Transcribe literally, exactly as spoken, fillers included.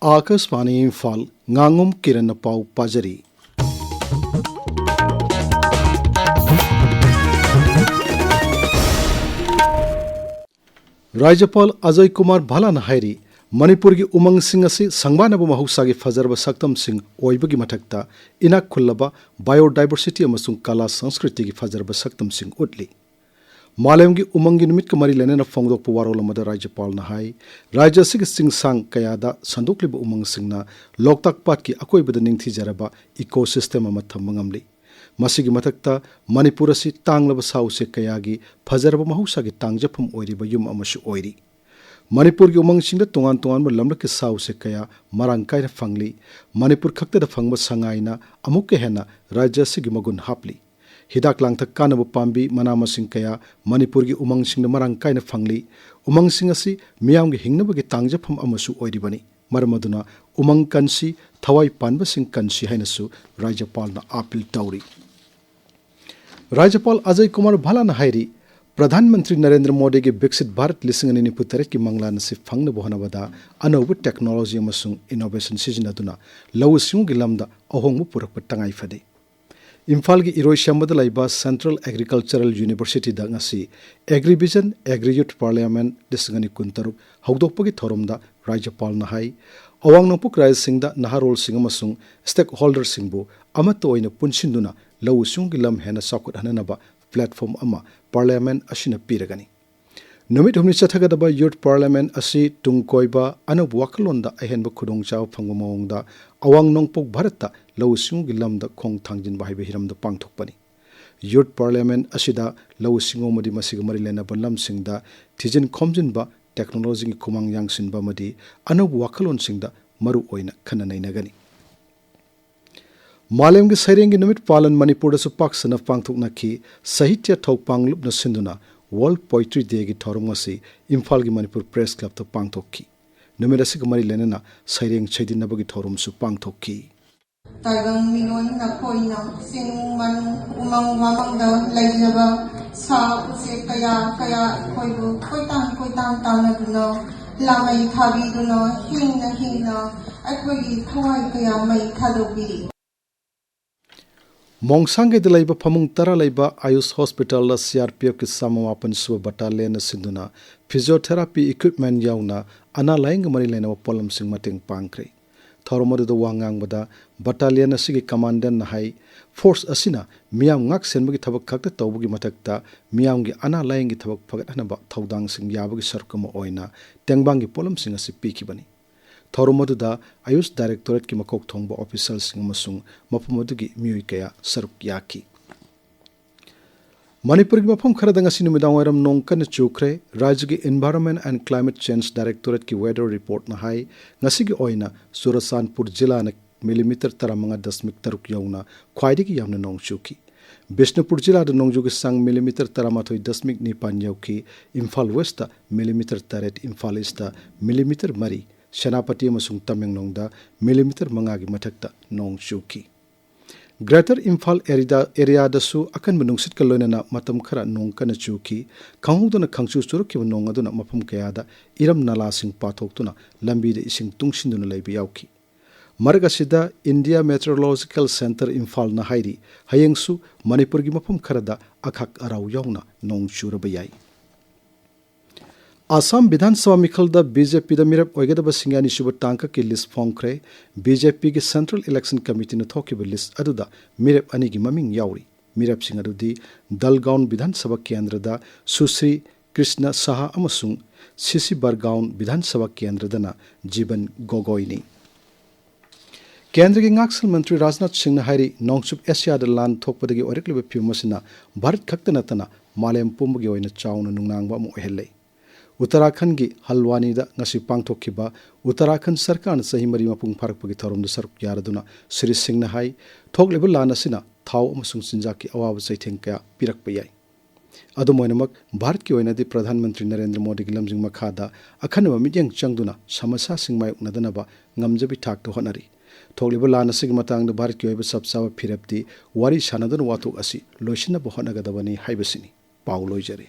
ꯑꯥꯀꯥꯁꯕꯥꯅꯤ ꯏꯝꯐꯥꯜ, ꯉꯥꯉꯣꯝ ꯀꯤꯔꯟꯅ ꯄꯥꯎ ꯄꯥꯖꯔꯤ꯫ ꯔꯥꯖ꯭ꯌꯄꯥꯜ ꯑꯖꯌ ꯀꯨꯃꯥꯔ ꯚꯥꯂꯥꯅ ꯍꯥꯏꯔꯤ, ꯃꯅꯤꯄꯨꯔꯒꯤ ꯎꯃꯪꯁꯤꯡ ꯑꯁꯤ ꯁꯪꯕꯥꯅꯕ ꯃꯍꯧꯁꯥꯒꯤ ꯐꯖꯔꯕ ꯁꯛꯇꯝꯁꯤꯡ ꯑꯣꯏꯕꯒꯤ ꯃꯊꯛꯇ ꯏꯅꯥꯛ ꯈꯨꯜꯂꯕ biodiversity ꯑꯃꯁꯨꯡ ꯀꯂꯥ ꯁꯪꯁꯀ꯭ꯔꯤꯇꯤꯒꯤ ꯐꯖꯔꯕ ꯁꯛꯇꯝꯁꯤꯡ ꯎꯠꯂꯤ꯫ ꯃꯥꯂꯦꯝꯒꯤ ꯎꯃꯪꯒꯤ ꯅꯨꯃꯤꯠꯀ ꯃꯔꯤ ꯂꯩꯅꯅ ꯐꯣꯡꯗꯣꯛꯄ ꯋꯥꯔꯣꯜ ꯑꯃꯗ ꯔꯥꯖ꯭ꯌꯄꯥꯜꯅ ꯍꯥꯏ, ꯔꯥꯖ꯭ꯌ ꯑꯁꯤꯒꯤ ꯆꯤꯡꯁꯥꯡ ꯀꯌꯥꯗ ꯁꯟꯗꯣꯛꯂꯤꯕ ꯎꯃꯪꯁꯤꯡꯅ ꯂꯣꯛꯇꯥꯛ ꯄꯥꯠꯀꯤ ꯑꯀꯣꯏꯕꯗ ꯅꯤꯡꯊꯤꯖꯔꯕ ecosystem ꯑꯃ ꯊꯝꯕ ꯉꯝꯂꯤ꯫ ꯃꯁꯤꯒꯤ ꯃꯊꯛꯇ ꯃꯅꯤꯄꯨꯔ ꯑꯁꯤ ꯇꯥꯡꯂꯕ ꯁꯥ ꯎꯆꯦꯛ ꯀꯌꯥꯒꯤ ꯐꯖꯔꯕ ꯃꯍꯧꯁꯥꯒꯤ ꯇꯥꯡꯖꯐꯝ ꯑꯣꯏꯔꯤꯕ ꯌꯨꯝ ꯑꯃꯁꯨ ꯑꯣꯏꯔꯤ꯫ ꯃꯅꯤꯄꯨꯔꯒꯤ ꯎꯃꯪꯁꯤꯡꯗ ꯇꯣꯉꯥꯟ ꯇꯣꯉꯥꯟꯕ ꯂꯝꯂꯛꯀꯤ ꯁꯥ ꯎꯆꯦꯛ ꯀꯌꯥ ꯃꯔꯥꯡ ꯀꯥꯏꯅ ꯐꯪꯂꯤ꯫ ꯃꯅꯤꯄꯨꯔ ꯈꯛꯇꯗ ꯐꯪꯕ ꯁꯉꯥꯏꯅ ꯑꯃꯨꯛꯀ ꯍꯦꯟꯅ ꯔꯥꯖ꯭ꯌ ꯑꯁꯤꯒꯤ ꯃꯒꯨꯟ ꯍꯥꯞꯂꯤ꯫ ꯍꯤꯗꯥꯛ ꯂꯥꯡꯊꯛ ꯀꯥꯟꯅꯕ ꯄꯥꯝꯕꯤ, ꯃꯅꯥ ꯃꯁꯤꯡ ꯀꯌꯥ ꯃꯅꯤꯄꯨꯔꯒꯤ ꯎꯃꯪꯁꯤꯡꯗ ꯃꯔꯥꯡ ꯀꯥꯏꯅ ꯐꯪꯂꯤ꯫ ꯎꯃꯪꯁꯤꯡ ꯑꯁꯤ ꯃꯤꯌꯥꯝꯒꯤ ꯍꯤꯡꯅꯕꯒꯤ ꯇꯥꯡꯖꯐꯝ ꯑꯃꯁꯨ ꯑꯣꯏꯔꯤꯕꯅꯤ꯫ ꯃꯔꯝ ꯑꯗꯨꯅ ꯎꯃꯪ ꯀꯟꯁꯤ, ꯊꯋꯥꯏ ꯄꯥꯟꯕꯁꯤꯡ ꯀꯟꯁꯤ ꯍꯥꯏꯅꯁꯨ ꯔꯥꯖ꯭ꯌꯄꯥꯜꯅ ꯑꯥꯄꯤꯜ ꯇꯧꯔꯤ꯫ ꯔꯥꯖ꯭ꯌꯄꯥꯜ ꯑꯖꯌ ꯀꯨꯃꯥꯔ ꯚꯥꯂꯥꯅ ꯍꯥꯏꯔꯤ, ꯄ꯭ꯔꯙꯥꯟ ꯃꯟꯇ꯭ꯔꯤ ꯅꯔꯦꯟꯗ꯭ꯔ ꯃꯣꯗꯤꯒꯤ ꯕꯤꯛꯁꯤꯠ ꯚꯥꯔꯠ ꯂꯤꯁꯤꯡ ꯑꯅꯤ ꯅꯤꯐꯨ ꯇꯔꯦꯠꯀꯤ ꯃꯪꯂꯥꯟ ꯑꯁꯤ ꯐꯪꯅꯕ ꯍꯣꯠꯅꯕꯗ ꯑꯅꯧꯕ technology ꯑꯃꯁꯨꯡ innovation ꯁꯤꯖꯤꯟꯅꯗꯨꯅ ꯂꯧꯎ ꯁꯤꯡꯎꯒꯤ ꯂꯝꯗ ꯑꯍꯣꯡꯕ ꯄꯨꯔꯛꯄ ꯇꯉꯥꯏ ꯐꯗꯦ꯫ ꯏꯝꯐꯥꯜꯒꯤ ꯏꯔꯣꯏꯁꯦꯝꯕꯗ ꯂꯩꯕ Central Agricultural Universityꯗ ꯉꯁꯤ Agrivision Agri Youth Parliament ꯂꯤꯁꯤꯡ ꯑꯅꯤ ꯀꯨꯟꯇꯔꯨꯛ ꯍꯧꯗꯣꯛꯄꯒꯤ ꯊꯧꯔꯝꯗ ꯔꯥꯖ꯭ꯌꯄꯥꯜꯅ ꯍꯥꯏ, ꯑꯋꯥꯡ ꯅꯣꯡꯄꯣꯛ ꯔꯥꯖ꯭ꯌꯁꯤꯡꯗ ꯅꯍꯥꯔꯣꯜꯁꯤꯡ ꯑꯃꯁꯨꯡ stakeholderꯁꯤꯡꯕꯨ ꯑꯃꯠꯇ ꯑꯣꯏꯅ ꯄꯨꯟꯁꯤꯟꯗꯨꯅ ꯂꯧꯎ ꯁꯤꯡꯎꯒꯤ ꯂꯝ ꯍꯦꯟꯅ ꯆꯥꯎꯈꯠꯍꯟꯅꯅꯕ platform ꯑꯃ Parliament ꯑꯁꯤꯅ ꯄꯤꯔꯒꯅꯤ꯫ ꯅꯨꯃꯤꯠ ꯍꯨꯝꯅꯤ ꯆꯠꯊꯒꯗꯕ Youth Parliament ꯑꯁꯤ ꯇꯨꯡ ꯀꯣꯏꯕ, ꯑꯅꯧꯕ ꯋꯥꯈꯜꯂꯣꯟꯗ ꯑꯍꯦꯟꯕ ꯈꯨꯗꯣꯡꯆꯥꯕ ꯐꯪꯕ ꯃꯑꯣꯡꯗ ꯑꯋꯥꯡ ꯅꯣꯡꯄꯣꯛ ꯚꯥꯔꯠꯇ ꯂꯧꯎ ꯁꯤꯡꯎꯒꯤ ꯂꯝꯗ ꯈꯣꯡ ꯊꯥꯡꯖꯤꯟꯕ ꯍꯥꯏꯕ ꯍꯤꯔꯝꯗ ꯄꯥꯡꯊꯣꯛꯄꯅꯤ꯫ Youth Parliament ꯑꯁꯤꯗ ꯂꯧꯎ ꯁꯤꯡꯎ ꯑꯃꯗꯤ ꯃꯁꯤꯒ ꯃꯔꯤ ꯂꯩꯅꯕ ꯂꯝꯁꯤꯡꯗ ꯊꯤꯖꯤꯟ ꯈꯣꯝꯖꯤꯟꯕ, technologyꯒꯤ ꯈꯨꯃꯥꯡ ꯌꯥꯡꯁꯤꯟꯕ ꯑꯃꯗꯤ ꯑꯅꯧꯕ ꯋꯥꯈꯜꯂꯣꯟꯁꯤꯡꯗ ꯃꯔꯨ ꯑꯣꯏꯅ ꯈꯟꯅ ꯅꯩꯅꯒꯅꯤ꯫ ꯃꯥꯂꯦꯝꯒꯤ ꯁꯩꯔꯦꯡꯒꯤ ꯅꯨꯃꯤꯠ ꯄꯥꯂꯟ ꯃꯅꯤꯄꯨꯔꯗꯁꯨ ꯄꯥꯛ ꯁꯟꯅ ꯄꯥꯡꯊꯣꯛꯅꯈꯤ꯫ ꯁꯥꯍꯤꯇ꯭ꯌ ꯊꯧꯄꯥꯡ ꯂꯨꯞꯅ ꯁꯤꯟꯗꯨꯅ World Poetry Dayꯒꯤ ꯊꯧꯔꯝ ꯑꯁꯤ ꯏꯝꯐꯥꯜꯒꯤ ꯃꯅꯤꯄꯨꯔ Press Clubꯇ ꯄꯥꯡꯊꯣꯛꯈꯤ꯫ ꯅꯨꯃꯤꯠ ꯑꯁꯤꯒ ꯃꯔꯤ ꯂꯩꯅꯅ ꯁꯩꯔꯦꯡ ꯁꯩꯗꯤꯟꯅꯕꯒꯤ ꯊꯧꯔꯝꯁꯨ ꯄꯥꯡꯊꯣꯛꯈꯤ꯫ ꯇꯥꯏꯕꯪ ꯃꯤꯔꯣꯟ ꯅꯈꯣꯏꯅ ꯆꯤꯡ ꯃꯅꯨꯡ ꯎꯃꯪ ꯋꯥꯃꯪꯗ ꯂꯩꯖꯕ ꯁꯥ ꯎꯆꯦꯛ ꯀꯌꯥ ꯀꯌꯥ ꯑꯩꯈꯣꯏꯕꯨ ꯀꯣꯏꯇꯥꯟ ꯀꯣꯏꯇꯥꯟ ꯇꯥꯟꯅꯗꯨꯅ ꯂꯥꯃꯩ ꯊꯥꯕꯤꯗꯨꯅ ꯍꯤꯡꯅ ꯍꯤꯡꯅ ꯑꯩꯈꯣꯏꯒꯤ ꯊꯋꯥꯏ ꯀꯌꯥ ꯃꯩ ꯊꯥꯗꯣꯛꯄꯤꯔꯤ꯫ ꯃꯣꯡꯁꯥꯡꯒꯩꯗ ꯂꯩꯕ ꯐꯃꯨꯡ ꯇꯔꯥ ꯂꯩꯕ ꯑꯌꯨꯁ ꯍꯣꯁꯄꯤꯇꯥꯜꯗ ꯁꯤ ꯑꯥꯔ ꯄꯤ ꯑꯦꯐꯀꯤ ꯆꯥꯝꯃ ꯃꯥꯄꯟ ꯁꯨꯕ ꯕꯇꯥꯂꯤꯌꯟꯅ ꯁꯤꯟꯗꯨꯅ ꯐꯤꯖꯤꯑꯣꯊꯦꯔꯥꯄꯤ ꯏꯀ꯭ꯋꯤꯞꯃꯦꯟ ꯌꯥꯎꯅ ꯑꯅꯥ ꯂꯥꯌꯦꯡꯒ ꯃꯔꯤ ꯂꯩꯅꯕ ꯄꯣꯠꯂꯝꯁꯤꯡ ꯃꯇꯦꯡ ꯄꯥꯡꯈ꯭ꯔꯦ꯫ ꯊꯧꯔꯝ ꯑꯗꯨꯗ ꯋꯥ ꯉꯥꯡꯕꯗ ꯕꯇꯥꯂꯤꯌꯟ ꯑꯁꯤꯒꯤ ꯀꯃꯥꯟꯗꯦꯟꯅ ꯍꯥꯏ, ꯐꯣꯔꯁ ꯑꯁꯤꯅ ꯃꯤꯌꯥꯝ ꯉꯥꯛ ꯁꯦꯟꯕꯒꯤ ꯊꯕꯛ ꯈꯛꯇ ꯇꯧꯕꯒꯤ ꯃꯊꯛꯇ ꯃꯤꯌꯥꯝꯒꯤ ꯑꯅꯥ ꯂꯥꯌꯦꯡꯒꯤ ꯊꯕꯛ ꯐꯒꯠꯍꯟꯅꯕ ꯊꯧꯗꯥꯡꯁꯤꯡ ꯌꯥꯕꯒꯤ ꯁꯔꯨꯛ ꯑꯃ ꯑꯣꯏꯅ ꯇꯦꯡꯕꯥꯡꯒꯤ ꯄꯣꯠꯂꯝꯁꯤꯡ ꯑꯁꯤ ꯄꯤꯈꯤꯕꯅꯤ꯫ ꯊꯧꯔꯝ ꯑꯗꯨꯗ ꯑꯌꯨꯁ ꯗꯥꯏꯔꯦꯛꯇꯣꯔꯦꯠꯀꯤ ꯃꯀꯣꯛ ꯊꯣꯡꯕ ꯑꯣꯐꯤꯁꯔꯁꯤꯡ ꯑꯃꯁꯨꯡ ꯃꯐꯝ ꯑꯗꯨꯒꯤ ꯃꯤꯑꯣꯏ ꯀꯌꯥ ꯁꯔꯨꯛ ꯌꯥꯈꯤ꯫ ꯃꯅꯤꯄꯨꯔꯒꯤ ꯃꯐꯝ ꯈꯔꯗ ꯉꯁꯤ ꯅꯨꯃꯤꯗꯥꯡꯋꯥꯏꯔꯝ ꯅꯣꯡ ꯀꯟꯅ ꯆꯨꯈ꯭ꯔꯦ꯫ ꯔꯥꯖ꯭ꯌꯒꯤ Environment and Climate Change Directorateꯀꯤ weather reportꯅ ꯍꯥꯏ, ꯉꯁꯤꯒꯤ ꯑꯣꯏꯅ ꯆꯨꯔꯆꯥꯟꯄꯨꯔ ꯖꯤꯂꯥꯅ ꯃꯤꯂꯤꯃꯤꯇꯔ ꯇꯔꯥꯃꯉꯥ ꯗꯁꯃꯤꯛ ꯇꯔꯨꯛ ꯌꯧꯅ ꯈ꯭ꯋꯥꯏꯗꯒꯤ ꯌꯥꯝꯅ ꯅꯣꯡ ꯆꯨꯈꯤ꯫ ꯕꯤꯁꯅꯨꯄꯨꯔ ꯖꯤꯂꯥꯗ ꯅꯣꯡꯖꯨꯒꯤ ꯆꯥꯡ ꯃꯤꯂꯤꯃꯤꯇꯔ ꯇꯔꯥꯃꯥꯊꯣꯏ ꯗꯁꯃꯤꯛ ꯅꯤꯄꯥꯟ ꯌꯧꯈꯤ꯫ ꯏꯝꯐꯥꯜ ꯋꯦꯁꯇ ꯃꯤꯂꯤꯃꯤꯇꯔ ꯇꯔꯦꯠ, ꯏꯝꯐꯥꯜ ꯏꯁꯇ ꯃꯤꯂꯤꯃꯤꯇꯔ ꯃꯔꯤ, ꯁꯦꯅꯥꯄꯇꯤ ꯑꯃꯁꯨꯡ ꯇꯃꯦꯡꯂꯣꯡꯗ ꯃꯤꯂꯤꯃꯤꯇꯔ ꯃꯉꯥꯒꯤ ꯃꯊꯛꯇ ꯅꯣꯡ ꯆꯨꯈꯤ꯫ ꯒ꯭ꯔꯦꯇꯔ ꯏꯝꯐꯥꯜ ꯑꯦꯔꯤꯗꯥ-, ꯑꯦꯔꯤꯌꯥꯗꯁꯨ ꯑꯀꯟꯕ ꯅꯨꯡꯁꯤꯠꯀ ꯂꯣꯏꯅꯅ ꯃꯇꯝ ꯈꯔ ꯅꯣꯡ ꯀꯟꯅ ꯆꯨꯈꯤ꯫ ꯈꯪꯍꯧꯗꯅ ꯈꯪꯆꯨ ꯆꯨꯔꯛꯈꯤꯕ ꯅꯣꯡ ꯑꯗꯨꯅ ꯃꯐꯝ ꯀꯌꯥꯗ ꯏꯔꯝ ꯅꯂꯥꯁꯤꯡ ꯄꯥꯊꯣꯛꯇꯨꯅ ꯂꯝꯕꯤꯗ ꯏꯁꯤꯡ ꯇꯨꯡꯁꯤꯟꯗꯨꯅ ꯂꯩꯕ ꯌꯥꯎꯈꯤ꯫ ꯃꯔꯛ ꯑꯁꯤꯗ India Meteorological Centre ꯏꯝꯐꯥꯜꯅ ꯍꯥꯏꯔꯤ, ꯍꯌꯦꯡꯁꯨ ꯃꯅꯤꯄꯨꯔꯒꯤ ꯃꯐꯝ ꯈꯔꯗ ꯑꯈꯥꯛ ꯑꯔꯥꯎ ꯌꯥꯎꯅ ꯅꯣꯡ ꯆꯨꯔꯕ ꯌꯥꯏ꯫ ꯑꯁꯥꯝ ꯕꯤꯙꯥꯟ ꯁꯚꯥ ꯃꯤꯈꯜꯗ ꯕꯤ ꯖꯦ ꯄꯤꯗ ꯃꯤꯔꯦꯞ ꯑꯣꯏꯒꯗꯕꯁꯤꯡꯒꯤ ꯑꯅꯤꯁꯨꯕ ꯇꯥꯡꯀꯛꯀꯤ ꯂꯤꯁ ꯐꯣꯡꯈ꯭ꯔꯦ꯫ ꯕꯤ ꯖꯦ ꯄꯤꯒꯤ Central Election Committeeꯅ ꯊꯣꯛꯈꯤꯕ ꯂꯤꯁ ꯑꯗꯨꯗ ꯃꯤꯔꯦꯞ ꯑꯅꯤꯒꯤ ꯃꯃꯤꯡ ꯌꯥꯎꯔꯤ꯫ ꯃꯤꯔꯦꯞꯁꯤꯡ ꯑꯗꯨꯗꯤ ꯗꯜꯒꯥꯎꯟ ꯕꯤꯙꯥꯟ ꯁꯚꯥ ꯀꯦꯟꯗ꯭ꯔꯗ ꯁꯨꯁ꯭ꯔꯤ ꯀ꯭ꯔꯤꯁꯅ ꯁꯍꯥ ꯑꯃꯁꯨꯡ ꯁꯤꯁꯤꯕꯔꯒꯥꯎꯟ ꯕꯤꯙꯥꯟ ꯁꯚꯥ ꯀꯦꯟꯗ꯭ꯔꯗꯅ ꯖꯤꯕꯟ ꯒꯣꯒꯣꯏꯅꯤ꯫ ꯀꯦꯟꯗ꯭ꯔꯒꯤ ꯉꯥꯛꯁꯦꯜ ꯃꯟꯇ꯭ꯔꯤ ꯔꯥꯖꯅꯥꯊ ꯁꯤꯡꯅ ꯍꯥꯏꯔꯤ, ꯅꯣꯡꯆꯨꯞ ꯑꯦꯁꯤꯌꯥꯗ ꯂꯥꯟ ꯊꯣꯛꯄꯗꯒꯤ ꯑꯣꯏꯔꯛꯂꯤꯕ ꯐꯤꯕꯝ ꯑꯁꯤꯅ ꯚꯥꯔꯠ ꯈꯛꯇ ꯅꯠꯇꯅ ꯃꯥꯂꯦꯝ ꯄꯨꯝꯕꯒꯤ ꯑꯣꯏꯅ ꯆꯥꯎꯅ ꯅꯨꯡꯅꯥꯡꯕ ꯑꯃ ꯑꯣꯏꯍꯜꯂꯦ꯫ ꯎꯠꯇꯔꯥꯈꯟꯒꯤ ꯍꯜꯋꯥꯅꯤꯗ ꯉꯁꯤ ꯄꯥꯡꯊꯣꯛꯈꯤꯕ ꯎꯠꯇꯔꯥꯈꯟ ꯁꯔꯀꯥꯔꯅ ꯆꯍꯤ ꯃꯔꯤ ꯃꯄꯨꯡ ꯐꯥꯔꯛꯄꯒꯤ ꯊꯧꯔꯝꯗ ꯁꯔꯨꯛ ꯌꯥꯔꯗꯨꯅ ꯁ꯭ꯔꯤ ꯁꯤꯡꯅ ꯍꯥꯏ, ꯊꯣꯛꯂꯤꯕ ꯂꯥꯟ ꯑꯁꯤꯅ ꯊꯥꯎ ꯑꯃꯁꯨꯡ ꯆꯤꯟꯖꯥꯛꯀꯤ ꯑꯋꯥꯕ ꯆꯩꯊꯦꯡ ꯀꯌꯥ ꯄꯤꯔꯛꯄ ꯌꯥꯏ꯫ ꯑꯗꯨꯝ ꯑꯣꯏꯅꯃꯛ, ꯚꯥꯔꯠꯀꯤ ꯑꯣꯏꯅꯗꯤ ꯄ꯭ꯔꯙꯥꯟ ꯃꯟꯇ꯭ꯔꯤ ꯅꯔꯦꯟꯗ꯭ꯔ ꯃꯣꯗꯤꯒꯤ ꯂꯝꯖꯤꯡ ꯃꯈꯥꯗ ꯑꯈꯟꯅꯕ ꯃꯤꯠꯌꯦꯡ ꯆꯪꯗꯨꯅ ꯁꯃꯁ꯭ꯌꯥꯁꯤꯡ ꯃꯥꯌꯣꯛꯅꯗꯅꯕ ꯉꯝꯖꯕꯤ ꯊꯥꯛꯇ ꯍꯣꯠꯅꯔꯤ꯫ ꯊꯣꯛꯂꯤꯕ ꯂꯥꯟ ꯑꯁꯤꯒꯤ ꯃꯇꯥꯡꯗ ꯚꯥꯔꯠꯀꯤ ꯑꯣꯏꯕ ꯆꯞ ꯆꯥꯕ ꯐꯤꯔꯦꯞꯇꯤ ꯋꯥꯔꯤ ꯁꯥꯟꯅꯗꯨꯅ ꯋꯥꯊꯣꯛ ꯑꯁꯤ ꯂꯣꯏꯁꯤꯟꯅꯕ ꯍꯣꯠꯅꯒꯗꯕꯅꯤ ꯍꯥꯏꯕꯁꯤꯅꯤ꯫ ꯄꯥꯎ ꯂꯣꯏꯖꯔꯦ꯫